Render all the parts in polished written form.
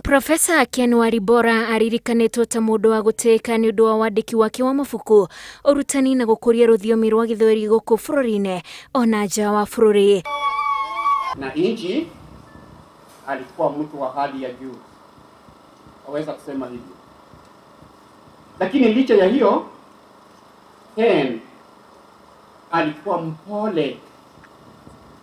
Profesa Ken Walibora aririkanĩtwo ta mũndũ wa gũtĩĩka nĩ ũndũ wa wandĩki wake wa mabuku, ũrutani na gũkũria rũthiomi rwa Gĩthweri gũkũ bũrũri-inĩ ona nja wa bũrũri. Na inji alikuwa mtu wa hali ya juu, aweza kusema hivyo. Lakini licha ya hiyo, Ken alikuwa mpole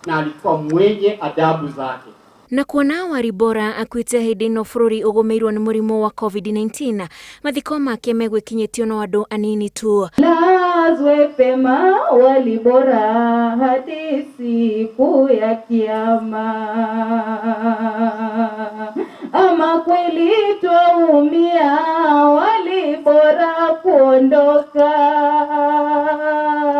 na alikuwa mwenye adabu zake. Na kuona Walibora akuĩte hĩndĩ ĩno bũrũri ũgũmĩirwo nĩ mũrimũ wa COVID-19, mathiko make megwĩkinyĩtio no andũ anini tu. Lazwe pema Walibora hadi siku ya Kiyama. Ama kweli twaumia Walibora kuondoka.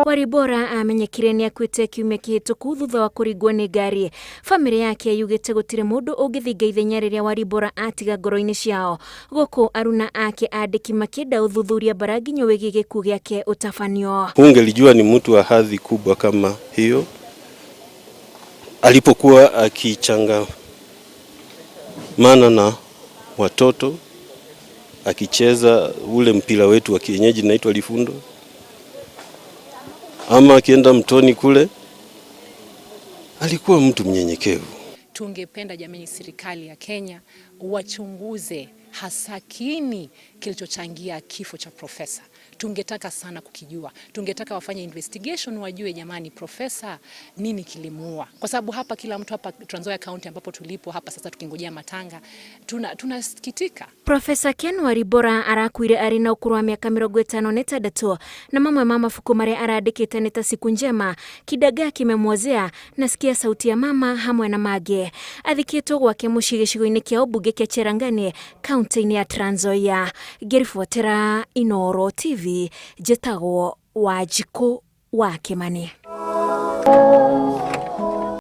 Walibora amenyekire nĩ akuĩte kiumia kĩhĩtũku thutha wa kũringwo nĩ ngari. Bamĩrĩ yake yugĩte gũtirĩ mũndũ ũngĩthinga ithenya rĩrĩa Walibora atiga ngoro-inĩ ciao. Gũkũ aruna ake andĩki makĩenda ũthuthuria mbaranginyo wĩgiĩ gĩkuũ gĩake ũtabanio. Ungelijua ni mtu wa hadhi kubwa kama hiyo alipokuwa akichangamana na watoto akicheza ule mpira wetu wa kienyeji naitwa lifundo, ama akienda mtoni kule, alikuwa mtu mnyenyekevu. Tungependa jamani, serikali ya Kenya wachunguze hasa kini kilichochangia kifo cha profesa. Tungetaka sana kukijua, tungetaka wafanye investigation, wajue jamani, profesa nini kilimuua, kwa sababu hapa kila mtu hapa Trans Nzoia County ambapo tulipo hapa sasa tukingojea matanga tunasikitika. Profesa Ken Walibora arakuire arĩ na ũkũrũ wa mĩaka 56 na mamwe ma mabuku marĩa arandĩkĩte nĩ ta Siku Njema, Kidagaa Kimemwozea na Sikia Sauti ya Mama hamwe na mangĩ. Athikĩtwo gwake mũciĩ gĩcigo-inĩ kĩa ũmbunge kĩa Cherangany kaunti-inĩ ya Trans Nzoia. Ngĩribotera Inooro TV, njĩtagwo Wanjikũ wa Kĩmani.